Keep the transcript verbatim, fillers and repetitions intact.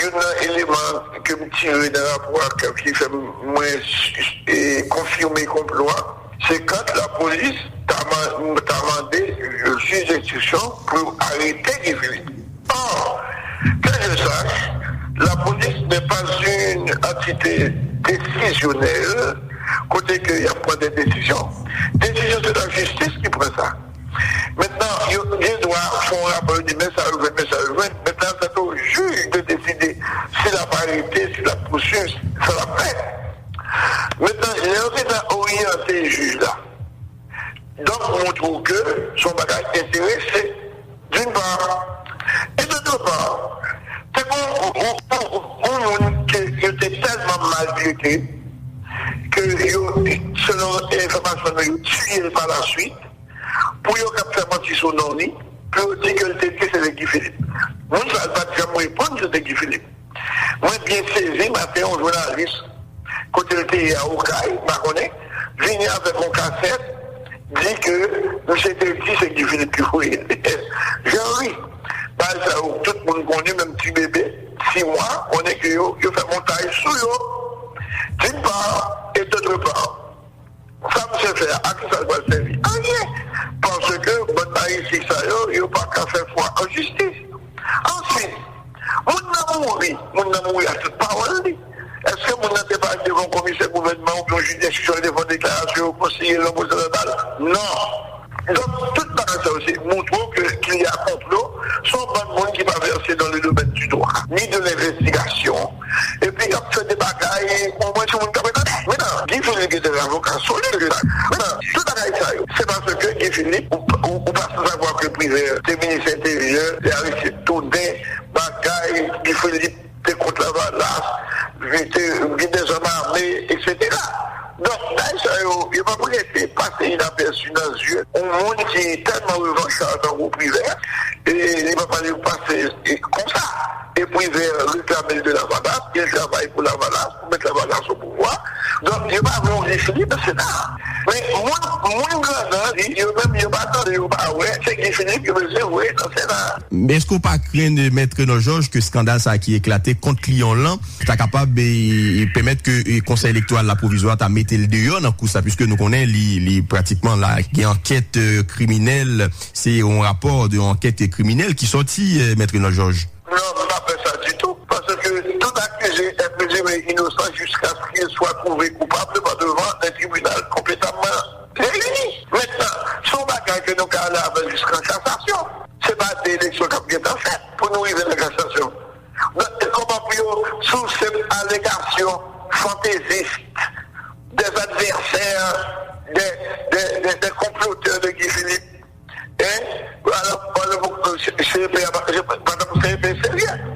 Nan eleman ke m tire nan rapò a ki fè mwen e, konfime konplo a, se kan lapolis ta, ta mande jij enstriksyon pou arete Guy Philippe. Or, que je sache, la police n'est pas une entité décisionnelle, kote ke y ap pran de desizyon. Desizyon se lajistis ki pran sa. Mentnan, yo gen dwa fè yon rapò, yo di men sa yo jwenn, men sa yo jwenn. Mentnan, se o jij de deside si l ap arete, si l ap pousuiv, sa l ap fè. Mentnan, lè yo te ka oryante jij la, donk, montre w ke se yon bagay enterese, d'une part. Et d'autre part, te gen yon, yon, yon, yon moun ke yo te tèlman maltrete ke yo, selon enfòmasyon nou, yo tiye l pa la swit pou yo kab fè manti sou non li, pou yo di ke l te di se te Guy Philippe. Moun sa a pa t janm reponn se te Guy Philippe. Mwen byen sezi maten yon jounalis kote l te ye a Okay, m pa konnen, vini avèk yon kasèt, di ke misye te di se Guy Philippe ki voye l. Jan ri. Bagay sa yo, tout moun konnen, menm ti bebe, sis mwa, konnen ke yo, yo fè montaj sou yo. D'une part, et d'autre part, sa misye fè a, a ki sa l pral sèvi? Anyen. Paske bann ayisyen sa yo, yo pa ka fè fwa an jistis. Answit, moun nan mouri, moun nan mouri a tout pawòl li. Èske moun nan te pral devan komisè gouvènman oubyen yon jij enstriksyon devan deklarasyon yo konsiye l nan pwosè vèbal? Non. Donk, tout bagay sa yo se montre w ke, qu'il y a complot, se yon bann moun ki pa vèse dans le domaine du droit, ni de l'investigation, epi y ap fè de bagay, omwen se moun k ap retande. Mentnan, Guy Philippe gen de avoka solid. Mentnan, tout bagay sa yo, se paske Guy Philippe, ou, ou, ou pa san savwa ke Privè te minis enteryè, te Aristide tounen, bagay, Guy Philippe te kont Lavalas, li te gen dèzòm ame, etsetera. Donk, bagay sa yo, yo p ap rete pase inapèsi nan zye yon moun ki tèlman revanchard tankou Privè, e li p ap ale pase, e, konsa. E Privè reklame l de Lavalas, e l travay pou Lavalas, pou met Lavalas o pouvwa. Donk, yo pa vle yon Guy Philippe nan Sena. Men moun, moun grandans, yo menm, yo pa tande, yo pa wè, se Guy Philippe yo bezwen voye nan Sena. Èske w pa krenn, Mèt Renòl Jòj, ke eskandal sa a ki eklate kont kliyan w lan ta kapab, e, e, pèmèt ke, e, Konsèy Elektoral la pwovizwa ta mete l deyò nan kous la, piske nou konnen li, li pratikman la gen ankèt, e, kriminèl, se yon rapò de ankèt kriminèl ki sòti, e, Mèt Renòl Jòj? Non, m pa pè sa ditou, paske tout akize est présumé innocent jusqu'à ce qu'il soit trouvé coupable par devant un tribunal compétemment réuni. Mentnan, se yon bagay ke nou ka ale avè l jiskan kasasyon. Se pa de eleksyon k ap gentan fèt pou nou rive nan kasasyon. Donk, e kòman pou yo, sou senp alegasyon fantezis, des adversaires, des, des, des, des comploteurs de Guy Philippe, hein? Alò, alò, se, se, se, se, pandan se, se serye.